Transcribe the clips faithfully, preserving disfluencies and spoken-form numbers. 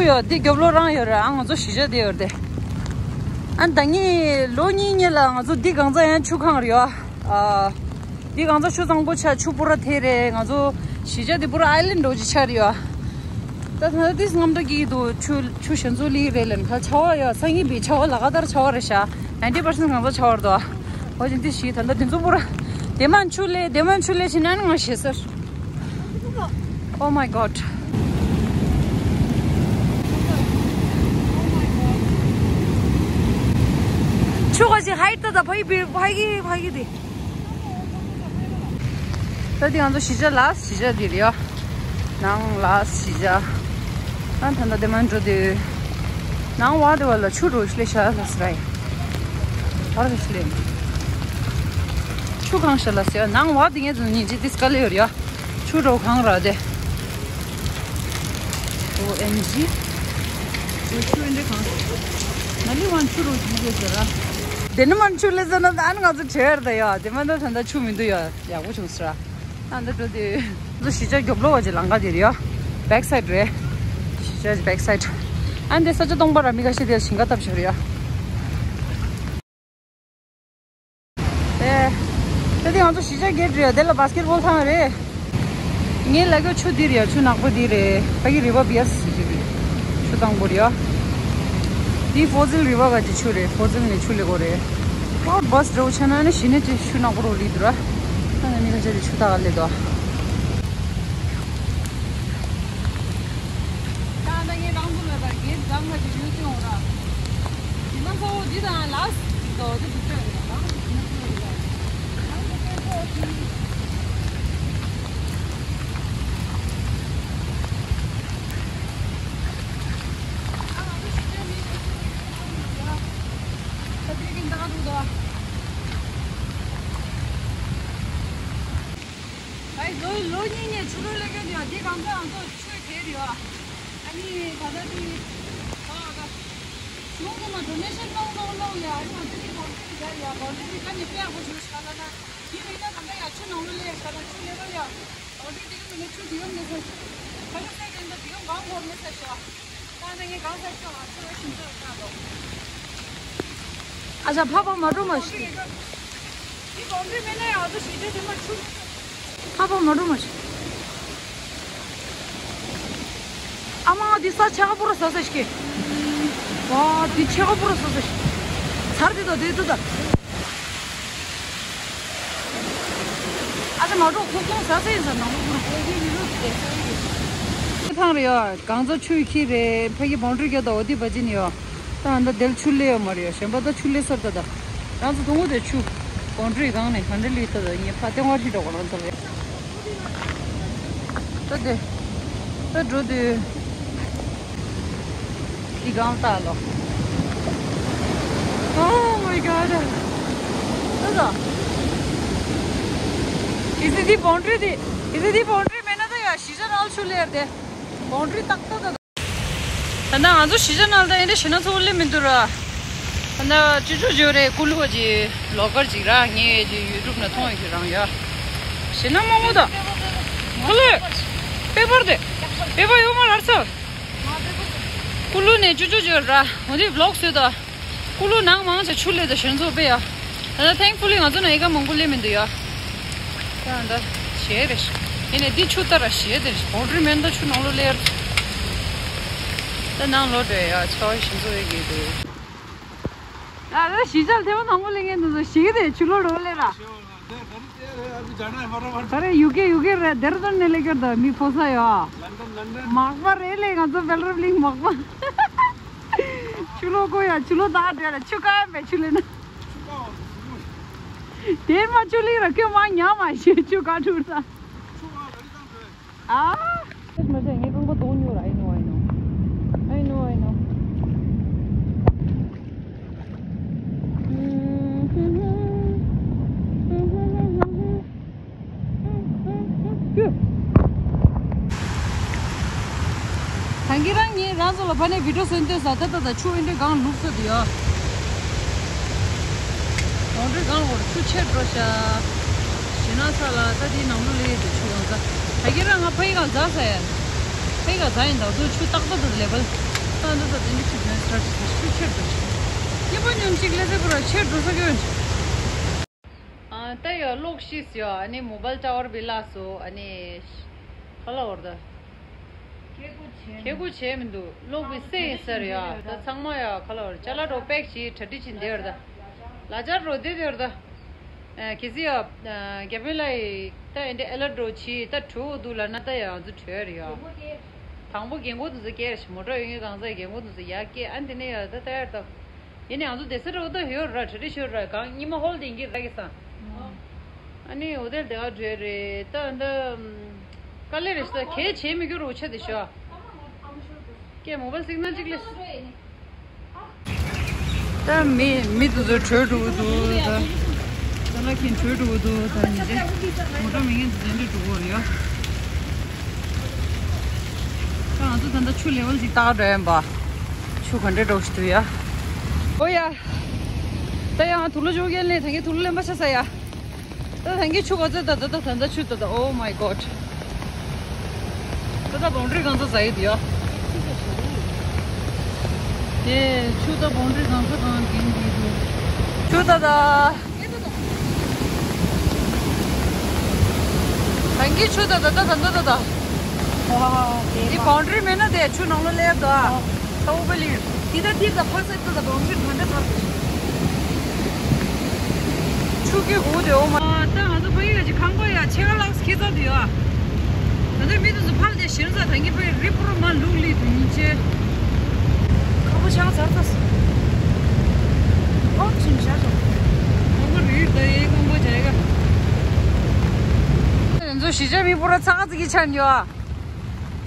ཡོད། འདི་རྒྱབ་ལོགས་རང་ཡོད་རེད། ཨ་ང་ཚོ་གཞིས་ཆགས་འདི་ཡོད་རེད། ཨ་ད་ངས་ལོ་གཉིས་སྔོན་ལ་ང་ཚོ་འདི་གང་ཚ་ཡང་ཆུ་གང་རེད་ཡོད། ཨ་འདི་གང་ཚ་ཆུ་གཙང་པོ་ཆགས། ཆུ་པུ་ར་ཐེ་རེད། ང་ཚོ་གཞིས་ཆགས་འདི་པུ་ར་ཨའི་ལན་འདྲ་ཅིག་ཆགས་རེད་ཡོད། ད་ད་ལྟ་དེ་རྔམ་འདྲ་སྐྱེ་གི་འདུག་ཆུ་ཆུ་ཞན་ཚོ་ལི་རེད་ལན་ཁ་ཆར་པ་ཡོད། སང་ཉིན་པའི་ཆར་པ་ལ་ག་ལྟར་ཆར་པ་རེད་ཤག ninety percent གང་ཚ་ཆར་པ་རེད་འདུག་འོ་ཅིག་འདི་ཞིག་ད་ལྟ་དེ་ཚོ་པུ་ར་དེ་མ་ཆུ་ལས་དེ་མ་ཆུ་ལས་ཕྱིན་ན་ནི་ང་ཞེད་སར། Oh my god. ཆུ་ག་ཞིག་ཧའིཊ་ད་ད་ཕ་གི་ཕ་གི་ཕ་གི་དེ། ད་དེ་ང་ཚོ་གཞིས་ཆགས་ལ་གཞིས་ཆགས་དེ་རེད་ཡ། ནང་ལ་གཞིས་ཆགས། ཨ་ད་ད་དེ་མ་འགྲོ་དུས། ནང་བ་དེ་བ་ལ་ཆུ་རུ་ཤི་ལེ་ཤ་ལ་སི་ར་ཡ། བར་ག་ཤི་ལེ། ཆུ་གང་ཤ་ལ་སི་ཡ། ནང་བ་དེ་ངས་ཚོ་ཉིན་གཅིག་དེ་སྐ་ལེ་ཡོད་ཡ། ཆུ་རུ་གང་ར་དེ། ཨོ་ཨེམ་ཇི། ཆུ་འདྲ་གང་། ན་ལི་ཝན་ཆུ་རུ་ཤི་ལེ་ཟེར་ར། དེ་ནི་མ་ཆུ་ལེ་ཟེར་ན་ད་ཨ་ནི་ང་ཚོ་བྲེལ་ད་ཡ། དེ་མ་ད་ད་ད་ཆུ་མི་འདུག་ཡ། ཡག་པོ་བྱུང་སི་ར། ཨ་འདི་འགྲོ་དུས། འདི་གཞིས་ཆགས་རྒྱབ་ལོགས་པ་ཅིག་ལམ་ཁ་དེ་རེད་ཡ། བེག་སའིཌ་རེད། གཞིས་ཆགས་བེག་སའིཌ། ཨ་འདི་ས་ཆ་སྟོང་པ་ར་མི་ཁ་ཤས་དེར་ཞིང་ཁ་བཏབ་བཞག་རེད་ཡ། ཨེ། ད་འདི་ང་ཚོ་གཞིས་ཆགས་གེ་ཊི་རེད་ཡ། དེ་ལ་བྷ་སི་ཀེཊ་བོལ་ཐང་རེད། ངའི་ལ་གོ་ཆུ་འདི་རེད་ཡ། ཆུ་ནག་པོ་འདི་རེད། ཕ་གི་རི་བར་བི་ཡར་སི་ཞིག་རེད། ཆུ་གཙང་པོ་རེད་ཡ། འདི་ཧྥོ་ཛིལ་རི་བར་ག་ཅིག་ཆུ་རེད། ཧྥོ་ཛིལ་ནས་ཆུ་ལེན་གོ་རེད། ཨོ་བྷ་སི་འགྲོ་ཆ་ན་ནི་གཞི་ནས་ཅིག་ཆུ་ནག་པོ་རུ་ལི་འདུག་ར། ད་ནི་མི་ཁ་ཆ་ཅིག་ཆུ་ཐག་ལེ་དོ། ད་ནི་ངས་རང་ཚོ་ལ་ད་གེ་ཊི་གཙང་མ་ཅིག་ཡོད་ཅིང་འོ་ར། དེ་མ་ཚོ་འདི་དང་ལ་སི་ཅིག་དོ་དེ་དུ་ཆ་རེད་ད། ཨའི་ལོ་ལོ་གཉིས་ནས་ཆུ་ལོག་ལས་ཀྱི་འདུག་འདི་གང་ཚ་ང་ཚོ་ཆུ་དེ་རེད་བ། ཨ་ནི་ད་ལྟ་དེ་ཨ་ད་གཞུང་གི་མ་ཌོ་ནེ་ཤན་གནང་གནང་གནང་ཡ། ཨ་ནི་ང་ཚོ་དེ་བོ་ཊི་རི་རྒྱག་ཡ། བོ་ཊི་རི་ག་ནས་དཔེ་ཡག་པོ་བྱུང་ཤག་ལ་ན། དེ་མིན་ན་ད་ལྟ་ཡ་ཆུ་ནང་ལོགས་ལས་ཤག་ལ་ཆུ་ལེ་བལ་ཡ། བོ་ཊི་རི་དེ་ག་མིན་ན་ཆུ་དེ་ག་མེད་ས་ཆུ། ཁ་ཤས་ཟེར་གྱིན་ད་དེ་ག་གང་འཁོར་མེད་ས་ཤག་ཨ་ཅག་ཕ་ཕ་མ་འགྲོ་མ་ཤི། ཕ་ཕ་མ་འགྲོ་མ་ཤི། ཨ་མ་འདི་ས་ཆ་ག་པུ་ར་ས་ས་ཤི། ཝ་འདི་ཆ་ག་པུ་ར་ས་ས་ཤི། ཚར་འདི་དང་འདི་དུ་ད། ཨ་ཅག་མ་འགྲོ། ཁོ་ཁོང་ཟ་ཟ་ཡིན་ཟ་ནང་ལོགས་ཁོ་རང་ཁོ་ཡི་ལུས་དེ་ཟ་ཡི་རེད། ཐང་རེད་ཡ། གང་ཚ་ཆུ་ཡི་ཁྱི་རེད། ཕ་གི་བོང་ཁྲི་རྒྱ་ད་འོ་དི་བ་ཅི་ནི་ཡ། ད་ཨ་ད་དེར་ཆུ་ལེ་ཡོད་མ་རེད་ཡ། གཞན་པ་ད་ཆུ་ལེ་སར་ད་ད། རང་ཚོ་དུང་དེ་ཆུ། བོང་ཁྲི་གང་ནས་གང་འདྲ་ལི་ད་ད་ངས་ཕ་ལྟེ་བ་ཧྲི་འགྲོ་གོ་རང་ཚོ་རེད། ད་དེ། ད་འགྲོ་དུས། འདི་གང་ལྟ་ལོ། Oh my god. ད་ད། ཨི་ཟི་འདི་བོང་ཁྲི་འདི། ཨི་ཟི་འདི་བོང་ཁྲི་མེད་ན་ད་ཡ་གཞིས་ཆགས་རལ་ཆུ་ལེར་དེ། བོང་ཁྲི་ཏག་ཏག་ད་ད། ད་ན་ང་ཚོ་གཞིས་ཆགས་ནང་ད་ཡིན་དེ་ཞེ་ན་ཚོ་ལེ་མི་འདུག་ར། ད་ན་ཅི་ཅོ་ཅོ་རེད། ཀུ་ལུ་བ་ཅི་ལོ་ཀར་ཅིག་ར། ངས་ཅི་ཡུ་ཊུབ་ན་མཐོང་ཡོད་ཀྱི་རང་ཡ། ཞེ་ན་མང་པོ་ད། ཧ་ལེ། པེ་པར་དེ། པེ་པར་ཡོད་མ་ར་ཚ། ཀུ་ལུ་ནས་ཅུ་ཅུ་ཅུ་ར། འོ་དེ་བི་ལོག་བཟོས་ད། ཀུ་ལུ་ནང་མང་ཆེ་ཆུ་ལེ་ད་ཞེ་ན་ཚོ་པེ་ཡ། ད་ད་thankfully ང་ཚོ་ན་ཨི་ཀ་མང་པོ་ལེ་མི་འདུག་ཡ། ད་ད་ཞེ་རེ། ཡིན་ནས་འདི་ཆུ་ལྟ་ར་ཞེ་དེ་རེ། བོང་ཁྲི་མེན་ད་ཆུ་ནང་ལོ་ལེ་ར། ད་ནང་ལོ་འདྲེ་ཡ་ཆ་བ་ཞེ་ན་ཚོ་ཨི་གེ་དེ། ད་ད་གཞིས་ཆགས་ཐེ་བ་ནང་པོ་ལེ་ངན་འདུག་ཟེར་ཞེ་དེ་ཆུ་ལོ་ལོ་ལེ་ར། अरे UK UK रे देहरादून ने लेकर द मी पोसा या लंदन लंदन। मागवा रे ले गा तो बेलर ब्लिंग मागवा। चुलो को या चुलो दा दे रे चुका है मैं चुले ना। तेल मा चुली रखे मा न्या मा शे चुका ठुरता। आ। इसमें से ये तुमको दो new I know I know. I know I no. ད་གིན་རང་ངས་རང་ཚོ་ལ་ཕ་ནས་བི་ཌིའོ་བཟོས་འདོད་ས། ད་ད་ད་ཆུ་ཨེ་འདྲའི་སྒང་ལུག་ས་དེ་ཡ། གོང་ཁྲོའི་སྒང་ལ་ཆུ་ཆེར་འགྲོ་ཤག་ཞེ་ན་ཚ་ལ་ད་དེའི་ནང་ལོ་ལེ་དེ་ཆུ་ཡོང་ས། ད་གིན་རང་ང་ཕ་ཡི་སྒང་འཛག་ས་ཡ། ཕ་ཡི་སྒང་འཛག་ཡིན་ད་དུ་ཆུ་ཏག་ཏག་ཏག་ལེ་བལ། ད་ད་ད་དེ་འདྲ་ཅིག་ནས་ཚར་ཚར་ཚར་ཆེར་འགྲོ་ཆེར། སྐྱེས་པ་ཉུང་ཅིག་ལས་ཚེ་པོ་ར་ཆེར་འགྲོ་ས་སྐྱོན། ཨ་ད་ཡོད་གློག་ཤིས་ཡོད། ཨ་ནི་མོ་བལ་ཊ་ཝར་བི་ལ་སོ། ཨ་ནི་ཁ་ལ་བར་ད་ཁེ་ཀུ་བྱས་མི་འདུག་གློག་བི་སེ་ཡིན་ས་རེད་ཡ། ད་ཚང་མ་ཡ་ཁ་ལ་བར་ཅ་ལག་འགྲོ་པེག་ཅིག་གྲ་སྒྲིག་ཅིག་འདེར་ད། ལ་ཅར་འགྲོ་དེ་དེར་ད། ཨ་གལ་སྲིད་ཡ། ཨ་རྒྱ་དཔོན་ལ་ཡི་ད་ཨེ་འདྲ་ཨེ་ལར་འགྲོ་ཆི་ད་བྲོ་འདུག་ལ་ན་ད་ཡ་ང་ཚོ་བྲོས་རེད་ཡ། དང་པོ་རྒན་གོག་དེ་ཚོ་སྐྱེལ་ཞིག་མོ་ཊ་ཡོད་ངེས་གང་ཟག་རྒན་གོག་དེ་ཚོ་ཡ་སྐྱེལ། ཨ་དེ་ནས་ཡ་ད་ད་ཡར་ད། ཡིན་ནའི་ང་ཚོ་བསྡད་ས་འདྲ་བོ་ད་ཡོད་ར། གྲ་སྒྲིག་ཤོར་ར། གང་ཉི་མ་ཧོལ་ཌེ་ཡིན་གྱི་ར་གི་སང་། ཨ་ནི་འོ་དེར་དེ་ག་བྲོས་རེད་ད་འདི། དཀའ་ལས་རེད་ཤག་གས་བྱེད་མི་རྒྱུ་རུ་ཆ་དེ་ཤོ། ཀྱེ་མོ་བལ་སིག་ནལ་གཅིག་ལས། ད་མི་མི་དེ་ཚོ་བྲོས་འགྲོ་གི་འདུག་ད་ད་ལ་ཁྱེད་བྲོས་འགྲོ་གི་འདུག་ད་ནི་དེ་མོ་ཊ་མི་ངན་དེ་འདྲ་འགྲོ་གི་རེད་ཡ། ད་ང་ཚོ་ད་ལྟ་ཆུ་ལེ་ཝལ་ཅིག་བལྟ་འགྲོ་ཡིན་པ། ཆུ་ག་འདྲ་འགྲོ་ཞིག་འདུག་ཡ། ཨོ་ཡ། ད་ཡང་དུག་ལོག་འཇོག་མཁན་ལས་ད་ངས་དུག་ལོག་ལེན་པ་ཆ་ས་ཡ། ད་ད་ངས་ཆུ་ག་ཚོད་ད་ད་ད་ད་ད་ཆུ་ད་ད། Oh my god། ད་ད་བོན་ཌ་རི་གང་ཚོད་ཟ་ཡི་འདུག་ཡ། དེ་ཆུ་ད་བོན་ཌ་རི་གང་ཚོད་གང་གིན་འདུག་ཆུ་ད་ད། ད་ངས་ཆུ་ད་ད་ད་ད་ད་ད། ཨོ་དེ་བོན་ཌ་རི་མེད་ན་དེ་ཆུ་ནང་ལོ་སླེབས་ད། ད་ཨུ་པ་ལི། དེ་ད་དེ་ད་ཕ་ས་ད་ད་བང་ཁྱིར་ག་འདྲ་ཐག་ཆུ་གི་འུ་དེ་འོ་མ། ད་ང་ཚོ་ཕ་ཡུལ་གྱི་ཁང་པ་ཡ་ཕྱེད་ཀ་ལགས་ཁྱེད་ཚ་དུ་ཡོད་ཨ། ད་ད་མི་དུ་ཚོ་ཕར་དེ་ཞིར་ས་ད་ངི་ཕ་ཡུལ་རི་པུར་མ་ལུག་ལི་དུ་ཉིན་ཆེ། ཁང་པ་ཕྱག་ཚར་ཚ་སོ། ཨོ་ཆུན་བྱ་ཞོག་ཁང་པ་རི་ད་ཡའི་ཁང་པ་བྱ་ཡ། ང་ཚོ་གཞིས་ཆགས་མི་པུ་ར་ཚ་ཁ་ཚིག་གི་ཆ་ནི་ཡོད་ཨ།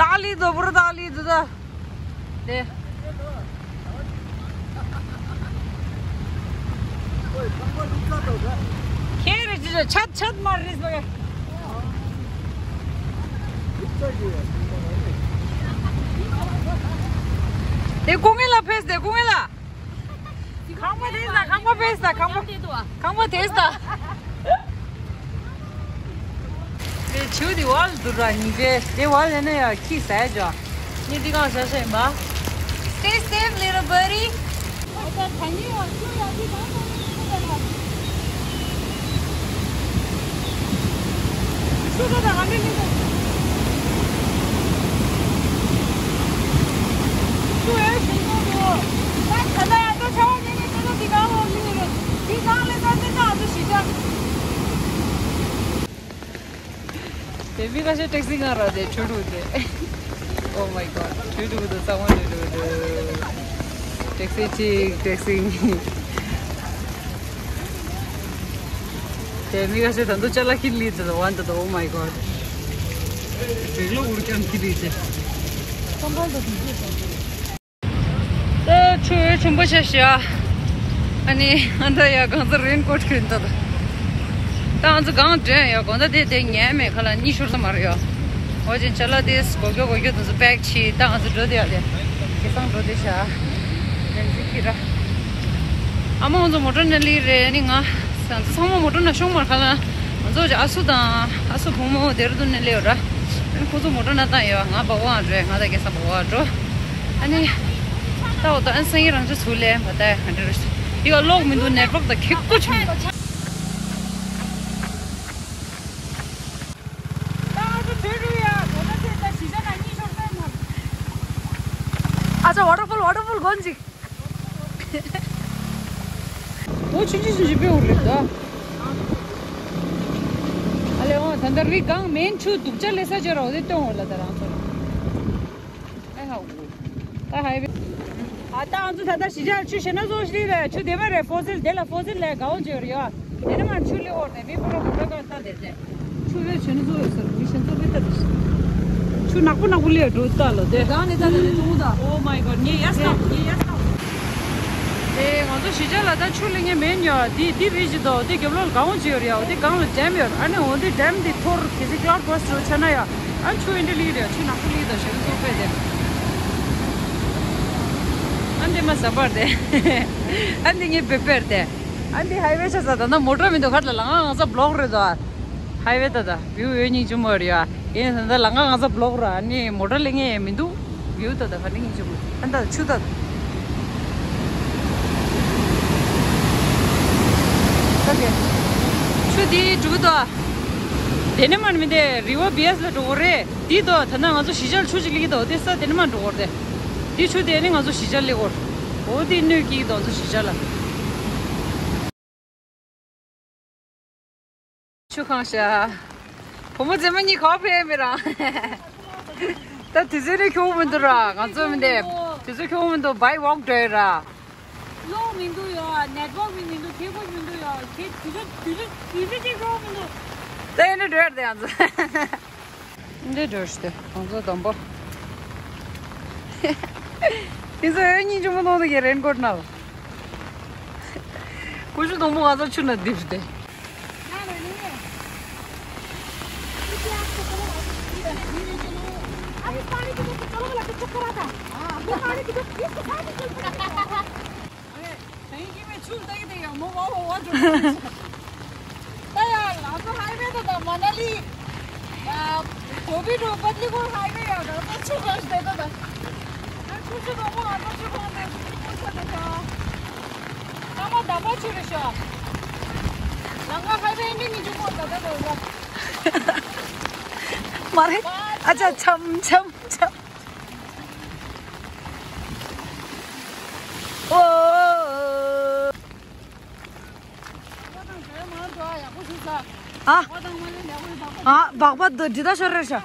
ཏཱ་ལི་དོ་པུ་ར་ཏཱ་ལི་དུ་ད། དེ། ཁྱེད་རེ་ཅི་ཆད་ཆད་མ་རེད་པ། དེ་སྐུ་ངལ་ལ་ཕེབས་དེ་སྐུ་ངལ་ལ། ཁང་པ་དེ་ས་ཁང་པ་ཕེབས་ས་ཁང་པ། ཁང་པ་དེ་ལྟ། དེ་ཆུ་དེ་བལ་དུ་ར་ཉིན་པས་དེ་བལ་ཡིན་ན་ཡ་ཁྱི་ཟ་ཡ་ཇོ། ཉི་དེ་གང་ཤ་ཤ་ཡིན་པ། Stay safe, little buddy. དེ་མི་ཁ་ཤས་ཊེག་སི་ང་ར་དེ་ཁྲུ་ཁྲུ་དེ། Oh my god། ཁྲུ་ཁྲུ་དུ་གཙང་མ་ཁྲུ་ཁྲུ་དུ། ཊེག་སི་གཅིག་ཊེག་སི་གཉིས། དེ་མི་ཁ་ཤས་ད་དུང་ཅ་ལག་ཁྱེར་ལི་དུ་ཝན་དུ། Oh my god། རིགས་ལོ་འུར་ཀྱང་ཁྱེར་ལི་དེ། ད་ཆུ་ཆེན་པོ་ཆེ་ཤག་ཨ་ནི་ཨ་ད་ཡ་གང་ཚ་རེན་ཀོཊ་གྱོན་ད། ད་ང་ཚོ་གང་དྲན་ཡ་གོ་ད་དེ་དེ་ཉན་མེད་ཁ་ལ་གཉིད་ཤོར་ས་མ་རེད་ཡ། འོ་ཅན་ཅ་ལག་དེ་གོ་གྱོ་གོ་གྱོ་དེ་ཚོ་པེག་ཆི། ད་ང་ཚོ་འགྲོ་དེ་ཡ་དེ་ཁེ་སང་འགྲོ་དེ་ཤག་ལན་ཟི་ཁི་ར། ཨ་མ་ང་ཚོ་མོ་ཊ་ནང་ལི་རེད། ཨ་ནི་ང་ང་ཚོ་ཚང་མ་མོ་ཊ་ནང་ཤོང་མར་ཁ་ལ། ང་ཚོ་ཨ་སུ་དང་ཨ་སུ་བུ་མོ་དེར་དུ་ནས་སླེབས་ར། ཨ་ནི་ཁོ་ཚོ་མོ་ཊ་ནང་བཏང་ཡོད། ང་བ་གོ་ཨ་འགྲོ། ང་ད་ཁེ་སང་བ་གོ་ཨ་འགྲོ། ཨ་ནི། ད་འོ་ད་ཨ་ནི་སང་ཉིན་རང་ཆ་ཚུར་ལེན་བ་ད་ག་འདྲ་རེད། ཡོད་གློག་མི་འདུག་ནེཊ་ཝརཀ་ད་ཁེ་ཀོ་བྱུང་། ཨ་ཅག་ཝ་ཊར་ཕོལ་ཝ་ཊར་ཕོལ་དགོན་ཅིག་འོ་ཆུང་ཆུང་ཆུང་ཆུང་དཔེ་འུར་རེད་ད། ཨ་ལེ་འོ་ད་ལྟ་རི་སྒང་མེན་ཆུ་སྡུག་ཅག་ལས་ས་ཅོ་ར་འོ་དེ་སྟོན་འོ་ལ་ད་རང་ཚོ་ར། ཨེ་ཧ་འུ། ད་ཧའི་ཝེ། ཨ་ད་ང་ཚོ་ད་ལྟ་གཞིས་ཆགས་ཆུ་ཞེ་ན་བཟོ་ཞིག་རེད། ཆུ་དེ་མ་རེད། ཧྥོ་སིལ་དེ་ལ་ཧྥོ་སིལ་ལས་དགའ་བོ་བརྗོད་རེད་ཡ། དེ་ནས་མར་ཆུ་ལེ་འོར་ནས་མི་པོ་ར་གོ་ད་ག་ད་དེ་ཚེ། ཆུ་བས་ཆུ་ནི་བཟོ་ཡོད་ས་རུ་མི་ཤེས་ཚོ་བས་ད་དེ། ཆུ་ནག་པོ་ནག་པོ་ལེ་འགྲོ་ད་ལོ་དེ། ད་ནི་ད་དེ་ནི་ཏུང་ད། Oh my god། ངས་ཡ་སྐབས་ངས་ཡ་སྐབས། དེ་ང་ཚོ་གཞིས་ཆགས་ལ་ད་ཆུ་ལེ་ངས་མེད་ཉོ། དེ་དེ་རི་ཞིག་འདུག་དེ་རྒྱབ་ལོགས་ལ་གངས་ཅིག་ཡོད་རེད་ཡ། དེ་གངས་ལ་ཌེམ་ཡོད། ཨ་ནི་འོ་དེ་ཌེམ་དེ་ཐོར་གལ་སྲིད་ཀླའུ་ཌི་བར་སི་ཊི་ཆ་ན་ཡ། ཨ་ཆུ་ཨིན་དྲ་ལི་རེད། ཆུ་ནག་པོ་ལི་དང་ཞེ་པོ་ཚོ་པས་དེ། ཨ་འདི་མ་ཟ་བར་དེ། ཨ་འདི་ངའི་བེ་བེར་དེ། ཨ་འདི་ཧའི་ཝེ་ཆ་ས་ད་ན་མོ་ཊ་མི་འདུག་ཁ་ལ་ལ་ང་ང་ཚ་བློག་རེད་དོ། ཧའི་ཝེ་ད་ད་བིའུ་ཡོད་སྙིང་རྗེ་མོ་རེད་ཡ། ཡིན་ད་ད་ལ་ང་ང་ཚ་བློག་ར་ཨ་ནི་མོ་ཊ་ལེ་ངས་མི་འདུག་ཡོད་ད་ད་ག་ནས་ཡིན་ཆོག་གི་ཨ་ད་ཆུ་ད། ད་དེ་ཆུ་དེ་འགྲོ་གི་འདུག་དེ་ནས་མར་མི་དེ་རི་བ་བི་ཨེས་ལ་འགྲོ་གི་རེད། དེ་ད་ད་ན་ང་ཚོ་གཞིས་ཆགས་ཆུ་ཅིག་སླེབས་ཀྱི་འདུག་དེ་ས་དེ་ནས་མར་འགྲོ་གི་རེད། དེ་ཆུ་དེ་ནས་ང་ཚོ་གཞིས་ཆགས་སླེབས་གི་རེད། འོ་དེ་སྣོད་སྐྱེལ་གྱི་འདུག་ང་ཚོ་གཞིས་ཆགས་ལ། ཆུ་གང་ཤ། བུ་མོ་མཛེས་མ་གཉིས་ག་པར་ཕེབས་མི་རང་། ད་དུས་ཚོད་ནི་ཁྱོག་མི་འདུག་ར། ང་ཚོ་མི་འདེབས། དུས་ཚོད་ཁྱོག་མི་འདུག་བྷའི་ཝོག་འགྲོ་ཡི་ར། གློག་མི་འདུག་ཡ། ནེཊ་ཝོག་མི་མི་འདུག་ཁེ་བོལ་མི་འདུག་ཡ། ཁེ་དུས་ཚོད་དུས་ཚོད་དུས་ཚོད་ཅིག་གློག་མི་འདུག་ད་ཡིན་ན་འགྲོ་ཡར་དེ་ང་ཚོ། འདི་འགྲོ་ཤི་དེ་ང་ཚོ་དམ་པ། དེ་ཚོ་ཨེ་སྙིང་རྗེ་མོ་མཐོང་འདུག་གི་རེན་ཀོཊ་ནང་ལ། ཀུ་ཤུ་དང་པོ་ང་ཚོ་ཆུ་ནང་རྡིབ་སྟེ། ད་ཡ་ང་ཚོ་ཧའི་ཝེ་དང་ད་མ་ན་ལི། ཨ་གོ་བི་རུ་པ་ཏི་ལི་ཀོར་ཧའི་ཝེ་ཡ་ད་ད་ཆུ་གང་ཞིག་ད་ད། ང་ཆུ་ཆུ་དང་པོ་ང་ཚོ་ཆུ་གང་དེ་ཆུ་ཆུ་དེ་ད། ལམ་ཁ་དམ་པ་ཆུ་རེད་ཤག་ལམ་ཁ་ཧའི་ཝེ་འདི་མི་འཇུག་གོ་ད་ད་ད་ད། མ་རེད། ཨ་ཅག་འཆམ་འཆམ་འཆམ། ཨོ། ཨ། ཨ། སྦག་སྦག་འདི་འདྲ་ཤོར་རེད་ཤག་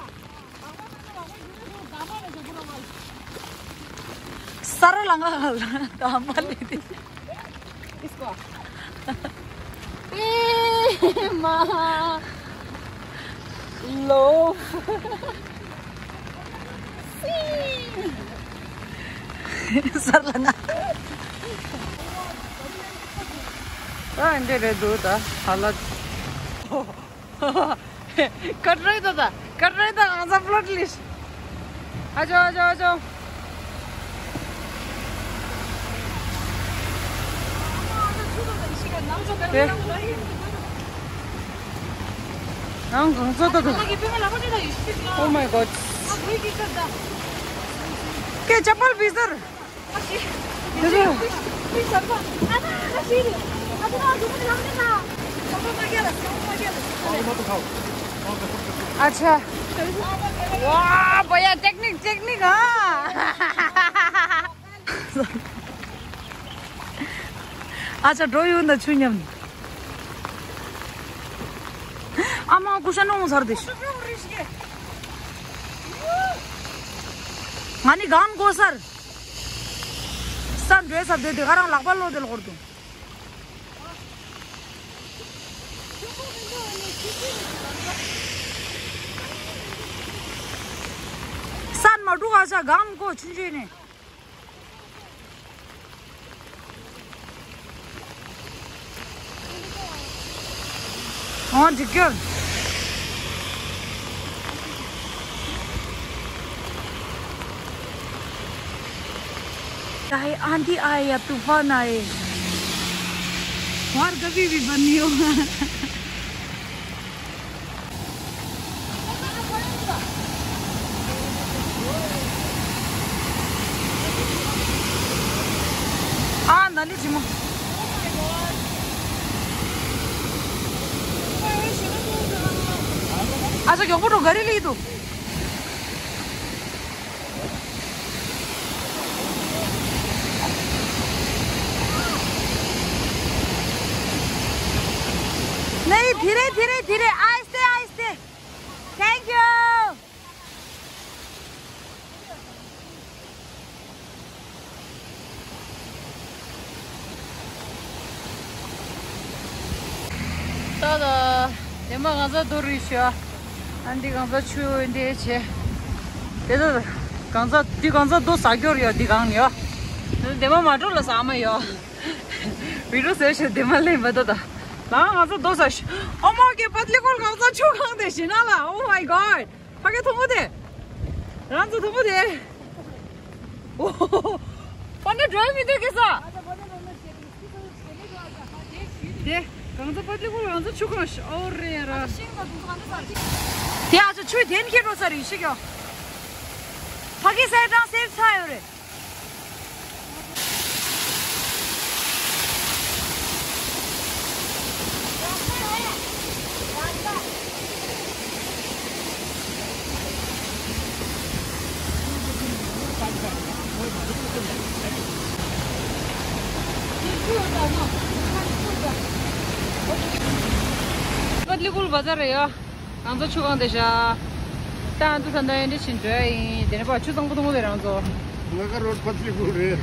ས་ར་ལ་ང་ལ་ད་མ་ལེ་དེ། ཨེ་མ། ལོ། སི། ས་ར་ལ་ང་། ད་འདི་རེད་འདུག་ད་ཧ་ལ། ཀ་ཏྲེ་ད་ད། ཀ་ཏྲེ་ད་ང་ཚ་པློ་ཏི་ལིཤ། ཨ་ཅོ་ཨ་ཅོ་ཨ་ཅོ། དེ། ནང་གང་ཚོད་ད་ད། Oh my God. ཀེ་ཅ་པལ་བི་ཟར། अच्छा। वाह भैया, टेक्निक, टेक्निक, हाँ। अच्छा, འགྲོ་ཡོང་ད་ཆུ་མཉམ། ཨ་མ་ཀུ་ཤ་ནོ་ཚར་དེ། ང་ནི་གང་གོ་སར། ས་འགྲོའི་ས་དེ་དེ་ག་རང་ལག་པ་ལོ་དེ་ལ་འཁོར་དུ། ས་མ་འགྲོ་ག་ས་གང་གོ་ཆུན་ཆུན་ནས། ཨོ་འགྲིག་གྱུར། चाहे आंधी आए या तूफान आए, बाहर कभी भी बंद नहीं होगा। ཨ་ན་ལི་ཇི་མོ། ཨ་ས་མགྱོགས་པོ་འགྲོ་ག་རེ་ལི་འདུག नहीं, धीरे धीरे धीरे, आहिस्ते आहिस्ते। Thank you. ད་ད། དེ་མ་གང་ཟག་རྡོ་རིགས་ཤོ། ཨ་འདི་གང་ཟག་ཆུ་འདི་བྱེད། དེ་ད་གང་ཟག་འདི་གང་ཟག་རྡོ་ཟ་རྒྱུར་ཡོད་འདི་གང་ཡོད། དེ་མ་མ་འགྲོ་ལ་ཟ་མ་ཡོད། བི་རུ་ཟེར་ཤོ་དེ་མ་ལེན་པ་ད་ད། ང་གང་ཟག་རྡོ་ཟ་ཤོ། ཨོ་མ་གེ་པད་ལི་ཀོར་གང་ཟག་ཆུ་གང་དེ་ཞིག་ན་ལ། Oh my God. ཕ་གི་མཐོང་གོ་དེ། རང་ཚོ་མཐོང་གོ་དེ། ཨོ། པ་ན་འགྲོ་མི་འདུག་གེ་ས། དེ་གང་ཚོ་པ་ཏི་ལི་ཀོ་གང་ཚོ་ཆུ་གང་ཤ་ཨོ་རེ་ར། དེ་ཨ་ཚོ་ཆུ་དེན་ཁྱེར་འགྲོ་ས་རེད་ཤི་ཀྱོ། ཕ་གི་སའི་གྲངས་སེབ་ཚར་ཡོད་རེད། ཀ་ལི་ཀུལ་བ་ཛར་རེད་ཡ། ང་ཚོ་ཆུ་སྒང་དེ་བཞག་ད་ང་ཚོ་ད་ལྟ་ཡན་འདྲི་ཕྱིན་འགྲོ་ཡ་ཡིན། དེ་ནས་ཕར་ཆུ་བཟང་པོ་མཐོང་གི་རེད་ང་ཚོ། ང་ག་རོ་པ་ཙི་ཀུལ་རེད།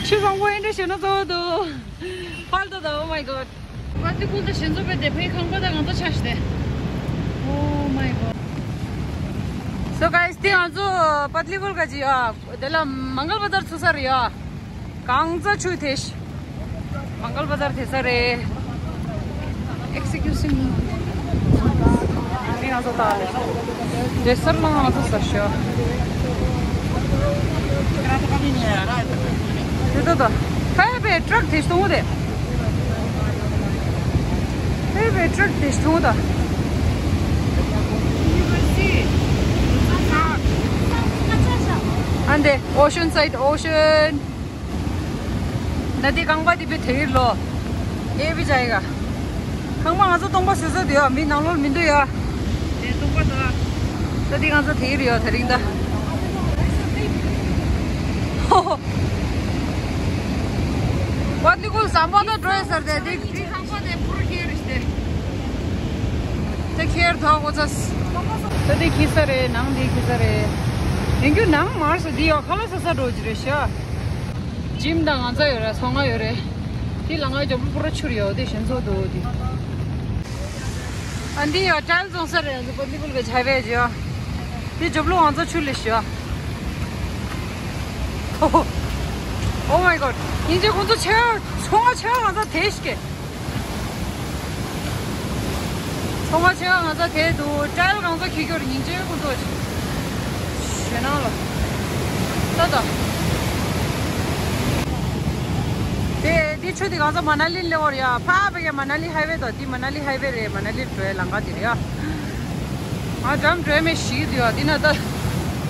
ཆུ་བཟང་པོ་ཡན་འདྲི་ཞུ་ན་གཙོ་བོ་འདུག་ཕལ་དུ་དང་། Oh my god. པ་ཏི་ཀུལ་དང་ཞེན་ཚོ་པའི་དེ་ཕའི་ཁང་པ་དང་ང་ཚོ་ཆ་ཤི་དེ། Oh my god. So guys, དེ་ང་ཚོ་པ་ཏི་ཀུལ་ག་ཅི་ཡ། དེ་ལ་མང་གལ་བ་ཛར་ཚུགས་ས་རེད་ཡ། གང་ཚ་ཆུ་དེ་ཤི། མང་གལ་བ་ཛར་དེ་ས་རེད། Excuse me. འདི་ང་ཚོ་ད་ལས། འདྲེ་སར་ལ་ང་ཚོ་ས་ཤོ། དེ་ད་ད། ཧེ་བེ་ཊྲག་དེ་ཤི་གཏོང་དེ། ཧེ་བེ་ཊྲག་དེ་ཤི་གཏོང་ད། ཨན་དེ། Ocean side, ocean. ན་དེ་ཁང་པ་དེ་བི་དེ་ཡིར་ལོ། ཨེ་བི་ཅའི་ག་ཁང་པ་ང་ཚོ་སྟོང་པ་བཟོས་ས་དེ་ཡ། མི་ནང་ལོགས་མི་འདུག་ཡ། དེ་སྟོང་པ་དང་། ད་དེ་ང་ཚོ་དེ་ཡིར་ཡོད་དེ་རིང་ད། ཧོ་ཧོ། པ་ཏི་ཀུལ་ཟམ་པ་ད་འགྲོ་ཡི་ཟེར་དེ་དེ་དེ་ཁང་པ་དེ་པུར་ཁྱེར་རེ་ཤི་དེ། དེ་ཁྱེར་ཐོག་གོ་ཚ། ད་དེ་ཁྱི་ས་རེད། ནང་དེ་ཁྱི་ས་རེད། ཡིན་རྒྱུ་ནང་མར་སོ་དེ་ཡོད་ཁ་ལ་ས་ས་འགྲོ་གི་རེད་ཤག་ཇིམ་དང་ང་ཚོ་ཡོད་རེད། ཚོང་ཁང་ཡོད་རེད། དེ་ལ་ང་ཇོ་པུ་པུ་ར་ཆུར་ཡོད་དེ་ཞེན་ཚོ་འདུག་དེ། ཨ་འདི་ཡོད་ཀྲལ་རྫོང་ས་རེད། འདི་པ་འདི་ཀུལ་གི་ཆ་བས་ཇོ། དེ་ཇོ་པུ་ལུ་ང་ཚོ་ཆུ་ལི་ཤོ། Oh my god. ཡིན་ཅེ་ཁོང་ཚོ་ཆེ་ཚོང་ང་ཆེ་ང་ཚོ་དེ་ཤི་གེ། ཚོང་ཁང་ཆེ་ཁག་ང་ཚོ་དེ་འདུག་ཀྲལ་གང་ཚོ་ཁྱི་ཁྱོར་ཉིན་བྱེད་ཀུན་ཚོ་ཞེ་ནང་ལ། ད་ད། དེ་དེ་ཆུ་དེ་གང་ཚོ་མ་ན་ལི་ལེ་བར་ཡ། ཕ་བེ་གེ་མ་ན་ལི་ཧའི་ཝེ་དང་དེ་མ་ན་ལི་ཧའི་ཝེ་རེད། མ་ན་ལི་འགྲོ་ཡ་ལང་ག་དེ་རེད་ཡ། ང་འགྲམ་འགྲོ་ཡ་མེད་ཞིག་འདུག་ཡ། དེ་ན་ད་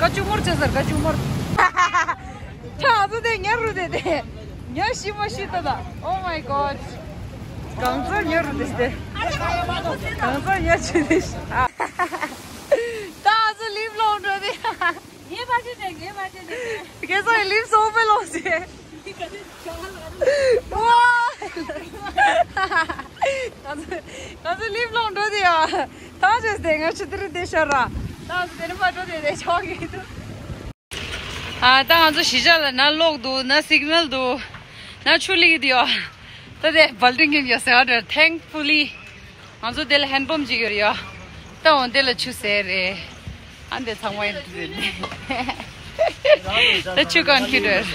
ཀ་ཅུ་མོར་ཆེ་སར་ཀ་ཅུ་མོར། ཁྱ་ང་ཚོ་དེ་ཉར་རུ་དེ་དེ། ཉ་ཤི་མ་ཤི་ཏོ་ད། Oh my god. གང་ཚོར་ཉ་རུ་དེ་སྟེ། གང་ཚོར་ཉ་ཆུ་དེ་ཤི། ད་ང་ཚོ་ལིབ་ལོང་འགྲོ་དེ། ངའི་ཕ་ཆེ་དེ་ངའི་ཕ་ཆེ་དེ། ཁྱེད་ཚོ་ཡི་ལིབ་སོང་པའི་ལོང་ཟེ། ཝ། ང་ཚོ་ང་ཚོ་ལིབ་ལོང་འགྲོ་དེ་ཡ། ད་ཅེས་དེ་ང་ཆུ་དེ་རུ་དེ་ཤར་ར། ད་ང་ཚོ་དེ་ནི་མ་འགྲོ་དེ་དེ་ཆོག་གི་འདུག་ཨ་ད་ང་ཚོ་གཞིས་ཆགས་ལ་ན་གློག་འདུག་ན་སིག་ནལ་འདུག་ན་ཆུ་ལིག་འདི་ཡོད། ད་དེ་བལ་ཏིང་གིན་ཡོད་ཟེར་བ་འདྲ། Thankfully ང་ཚོ་དེ་ལ་ཧན་པམ་ཅིག་ཡོད་རེད་ཡ། ད་འོ་དེ་ལ་ཆུ་ཟེར་རེད། ཨ་འདི་ཚང་མ་ཡིན་རེད། ད་ཆུ་གང་ཁྱི་འདྲ།